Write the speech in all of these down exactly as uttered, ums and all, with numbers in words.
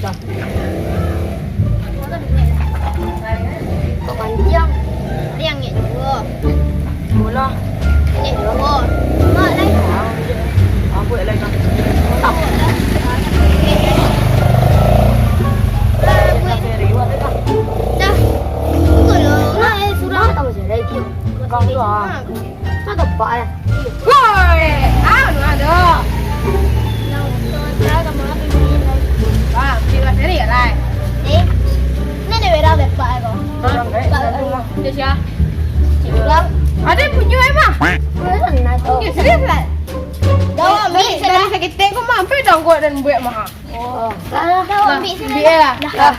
Kok panjang? Ada yang angek juo. Bola. Angek juo. Mak lai. Apa yang lain? Dah. Tunggu lo. Mak, eh, sudah. Mak, tak masih ada lagi. Kau tu, ah. Mak. Dah dapat, eh. Woi, anu ado. Bang, kira seri ya, lai. Eh, nan dia berang dapat, eh, kau. Hah? Dia siapa? Cik Bang. Ada punyo, eh, Bang? Mana tu? Eh, serius, lai? Dah, ambil dari saketek ko, Bang. Sampai dangguak dan buek, Bang. Oh. Dah, dah, dah, ambil sini. Ambil lah. Dah. Dah.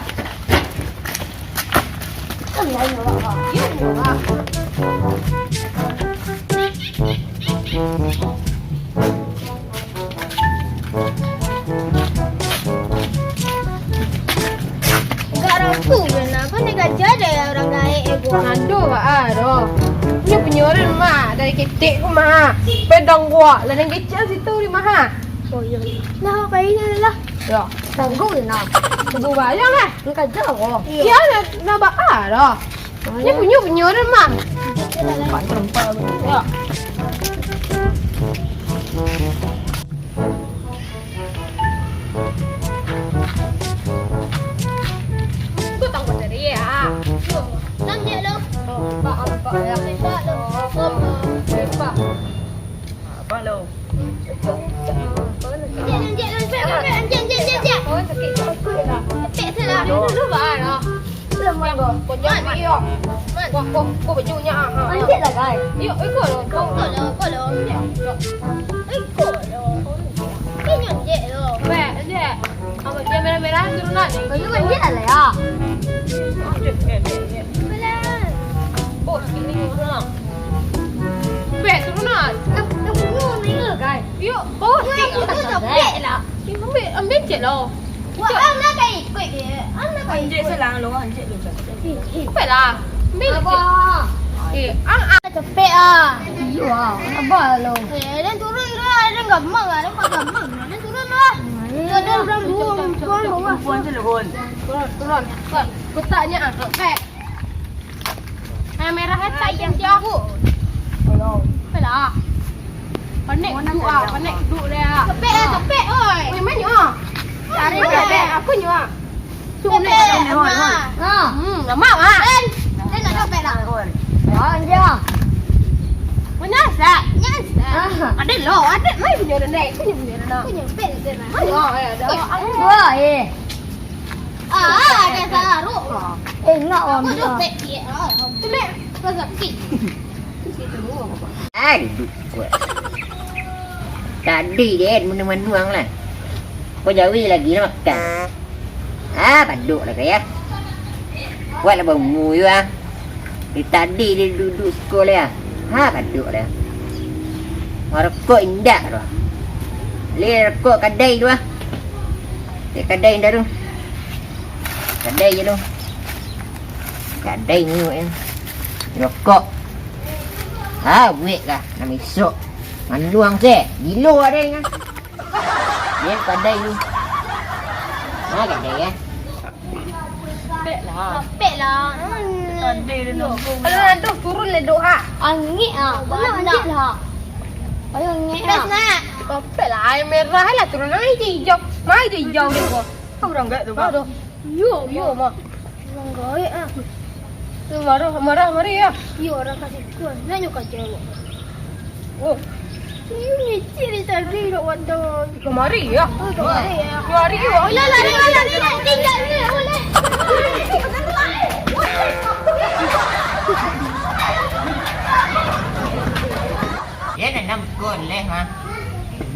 Agak rapuh je nah, kau ni gajah deh orang gaek eh, buah. Aduh, ah, doh. Ini punyo den, Mak, dari ketek ko, Mak. Pedang gua, lah, dan kecil situ di maha. Oh, iya. Nah, kayaknya lah. Ya. Tangguh je nah. Tunggu bayang lah. Ni gajah ko. Iya. Iya, dah, dah baa doh. Nyo punyo, punyo den, Mak. Tempat, tempat. Ya. Kau tahu dari ya? Nampak lo. Nampak, nampak ya. Nampak lo. Nampak. Nampak lo. Anjek, anjek, anjek, anjek. Anjek, anjek, anjek, anjek. Kepek tu lah. Dulu baru. Kau jangan ambil yo. Wah, kau, kau bajunya, ah, ah. Anjek lah, guys. Yo, iko lo, kau. Iko lo, iko lo. Iko lo. Iko anjek lo. Bek, anjek. Apa dia merah-merah turunan? Baju anjek lah, ya. Anjek, anjek, anjek. Belah. Oh, sini turunan. Bek, turunan. Dah, dah bunuh ni ke, guys? Yo, oh, yo, sini. Aku tu sobek lah. Ambil, ambil je lah. Wah, ang nak kai ikut je. Ang nak kai ikut. Anjek selang lo, anjek lo. Ikut lah. Ambil je. Abah. Eh, ang, ang. Capek ah. Iyo ah, abah lo. Eh, den turun lah, den gamang lah, den gamang lah. Den turun lah. Iyo, den urang duo, perempuan bawah. Perempuan tu lo, Gon. Turun, turun. Kotaknya ah, capek. Yang merah kan tak yang jago. Alah. Panek duduk ah, panek duduk lah. Topek lah, topek, oi. Oi, mana ah? Cari topek, aku nyo ah. Topek, nah. Hmm, nama ah? Den, den nak topek lah. Wah, dia. Mana sah? Mana sah? Ada lo, ada mai punya dendai, punya punya dendai. Punya pek dendai. Mana? Oh, ya, dah. Wah, eh. Ah, ada saruk. Eh, nak on. Aku tu pek dia. Ah, tu mek pasal pek. Ai, duduak kuat. Tadi den manuang-manuang lah. Kau jawi lagi nak makan. Ah, paduk lah kaya. Kuat lah bangun yo ah. Dari tadi dia duduk siko lai ah. Ha, paduk lai. Marokok indak tu. Li rokok kadai tu ah. Cek kadai indak tu. Kadai je tu. Kadai ni eh. Rokok. Ha, buek lah. Nak isok. Manuang se. Gilo ada ni. Dia kadai tu. Ha, kadai eh. Pek lah. Pek lah. Tadi dia nunggu. Kalau nak tu turun ledok ha. Angik ah. Kalau angik lah. Ayo angik ah. Pek lah. Air merah lah turun. Air je hijau. Mai je hijau dia ko. Kau orang gaek tu, Bang. Yo, yo, mah. Urang gaek ah. Tu marah, marah, mari ya. Iyo, urang kasih kuan. Nak nyo kaja awak. Oh. Iyo, ngecek dari tadi dok wadah. Kemari ya. Oh, kemari ya. Kemari ya. Ulah, lari, lari, lari, lari. Tinggal ni, ulah. Dia nanam kau leh, mah.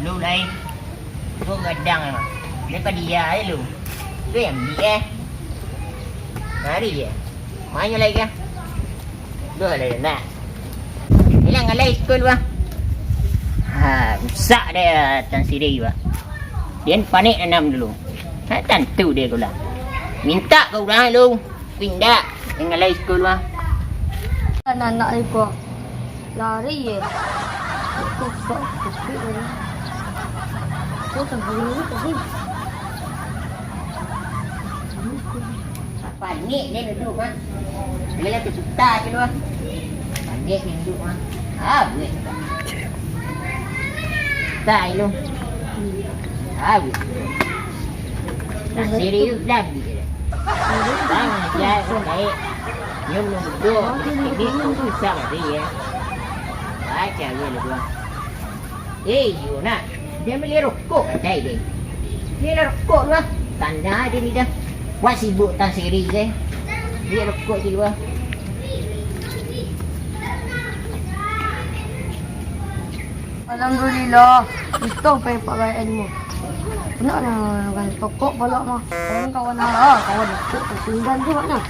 Lu lain. Kau gadang, mah. Dia pada dia aja lu. Tu yang ambil eh. Mari je. Mana lagi ah? Duh, lah nak. Ilang alai sikul bah. Ha, rusak dah tan siri bah. Dia panik nanam dulu. Ha, tantu dia kula. Minta ke urang lu. Pindah. Ilang alai sikul bah. Anak-anak iko. Lari ye. Kok, kok, kok, kok, kok, kok, kok, kok, kok. Panek den duduak, ha. Bila tu suta tu, ha. Panek den duduak, ha. Ah, buek. Suta lu. Ah, buek. Nah, serius dah, gitu. Bang, dia baik. Dia menunduk, ini susah tadi, ya. Baca dia lu, Bang. Eh, iyo nak. Dia bali rokok, katai dia. Bali rokok lu, ah. Tanda dia ni dah. Buat sibuk tang seri je. Bali rokok je lu, ah. Alhamdulillah, itu pai pakai ilmu. Nak lah, kan tokok balak mah. Kawan-kawan ah, kawan aku, tinggal juga nah.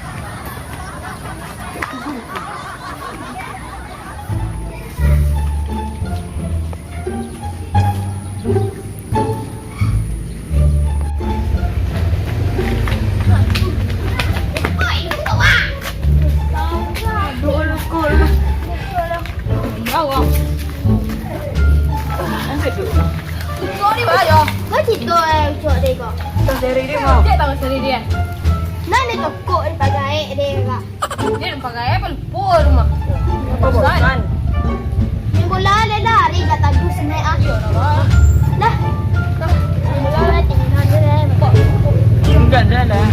Kau cerita eh, ucok deh kau. Kau seri dia mau. Dia tahu seri dia. Nana tokok di pagai deh kak. Dia nampak gaya apa lupa rumah. Apa bosan? Main bola le lah, hari kat tadu senek ah. Lah. Main bola le, tinggal je le. Enggak ada lah.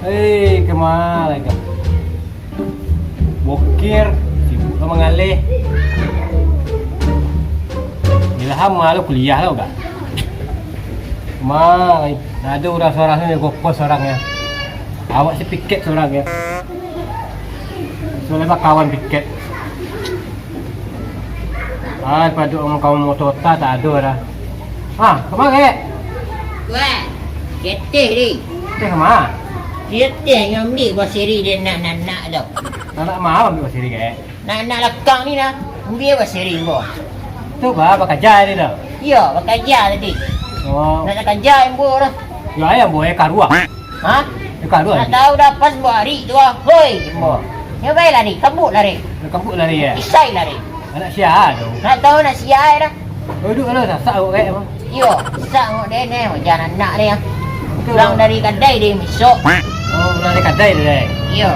Hei, kemana kau? Bokir, sibuk lah mangaleh. Ilham malu kuliah lah udah. Ma, ada urang sorang ni, gopos sorang ya. Awak si piket sorang ya. Soalnya kawan piket. Ah, pado kawan motor tak ada dah. Ah, kemana, Kek? Wah, geteh ni. Teh kemana? Geteh ngambil buah siri dia nak, nak, nak tu. Nak, nak mau ambil buah siri, Kek? Nak, nak lakang ni nah. Ambil buah siri, boh. Tu bah, bakaja ni dah. Iya, bakaja tadi. Oh. Nak, nak kaja, boh dah. Ya, ayam boh, eh, karuah. Ha? Nak tahu dah pas buah hari tu ah. Hoi, Jimbo. Nyo bae lari, kabuk lari. Kabuk lari ya? Isai lari. Anak sia tu. Nak tahu nak sia dah. Duduk lah, sasak awak kayak apa? Iyo, sasak awak deh, deh, macam anak dia. Pulang dari kadai dia misok. Oh, pulang dari kadai dia, deh? Iyo.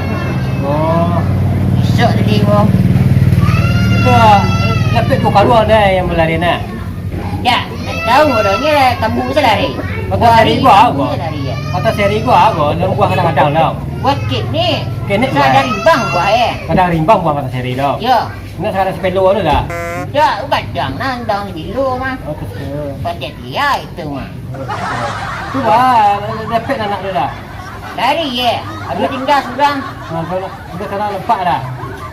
Oh. Misok tadi, Bo. Itu, ah, dapat tu karuah deh yang berlari nah. Dak, nak tahu dah, nyo lah kambuang se lari. Patang seri gua ago. Patang seri gua ago, dalam gua kadang-kadang tau. Gua kek ni. Kek ni gua. Kadang rimbang gua eh. Kadang rimbang gua patang seri tau. Yo. Nak sekarang sepelo tu dah. Dak, gadang nah, andang gilo mah. Oh, betul. Padet dia itu mah. Tu bah, dapet anak dia dah. Lari ye. Abis tinggal surang. Nah, kalau udah sekarang nampak dah.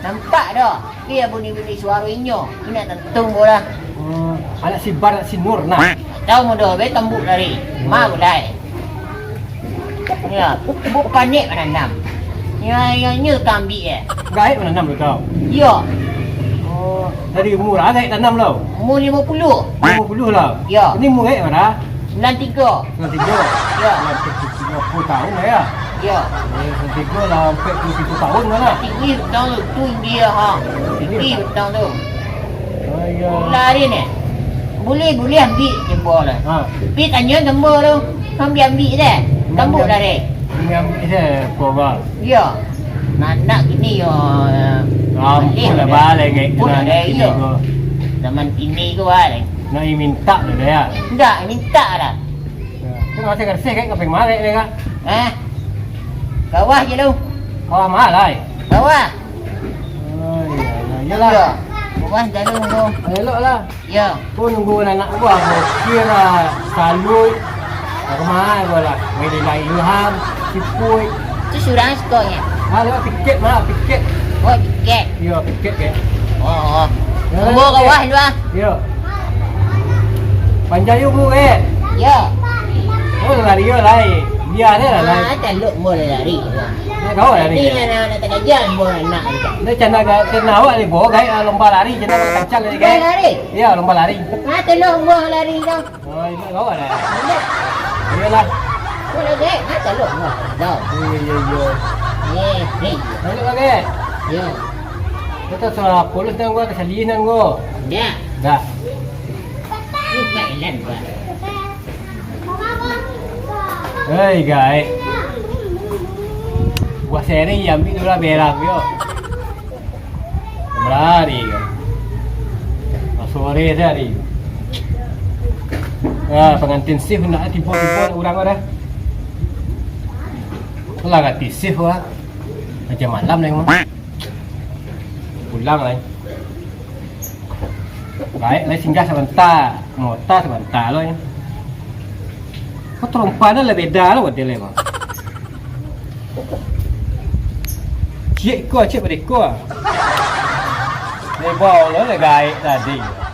Nampak dah. Iyo bunyi-bunyi suaro inyo, indak tantu ambo lah. Oh, anak si Bar, anak si Nur nah. Tahu mudo be tambuk lari. Ma bulai. Yo, bu panek mananam. Yo, yo nyo ka ambiak eh. Gaek mananam tu tau. Yo. Oh, dari umur ah gaek tanam lo. Umur limo puluh. Limo puluh lah. Yo. Ini umur gaek mana? Sembilan tiga. Sembilan tiga? Ya. Sembilan tiga puluh tahun lah ya? Ya. Eh, sembilan tiga lah, empat puluh tujuh tahun lah lah. Tinggi betul tu, tinggi ha. Tinggi betul tu. Oh, iya. Lari ni. Boleh, boleh ambil jempa lah. Ha. Tapi tanya jempa tu. Ambil-ambil je. Tambuk lari. Ambil-ambil je, apa, Bang? Ya. Nah, nak gini yo. Ampun lah, balik, Ngek. Pun ada, iya. Zaman kini tu, balik. Nak minta tu dah ya? Enggak, minta dah. Ya. Kan masih kersih kan, kaping marik ni kan? Eh, kawah je lu. Kawah mahal ai. Kawah. Oh, iyalah, iyalah. Iya. Kawah jalan tu. Elok lah. Ya. Kau nunggu anak gua, gua kira salut. Rumah gua lah. Main Ilham, Sipui. Tu surang sekolahnya. Ah, lewat piket malah, piket. Oh, piket. Ya, piket ke. Oh, oh. Ya, tunggu ya, kawah ya. Dua. Ya. Panjang juga, eh. Ya. Oh, lari ya, lai. Biar dia lah, lai. Ah, tak luk mau lari. Nak kau lari. Ini nak, nak terkejar mau nak. Ini cina gak kena awak ni, bawa gaya lomba lari, cina gak kencang lari, lomba lari. Ya, lomba lari. Ah, tak luk mau lari kau. Oh, ingat kau ada? Ingat. Iyalah. Kau lagi, ah, tak luk mau. Dah. Iya, iya, iya. Eh, hei. Lanjut lagi. Ya. Kita salah pulus dan gua kesalinan gua. Ya. Dah. Ini Thailand gua. Hei, gaek. Buah seri ambiak dulu lah, berang yo. Berari yo. Sore tadi. Ah, pangantin shift nak tibo-tibo urang dah. Lah gati shift wah. Macam malam lah emang. Pulang lah. Baik lah, singgah sabanta. Mota sabanta lo. Kok terompa lah beda lo model emang. Ciek ko, ciek beko. Lebau lo lah gaek tadi.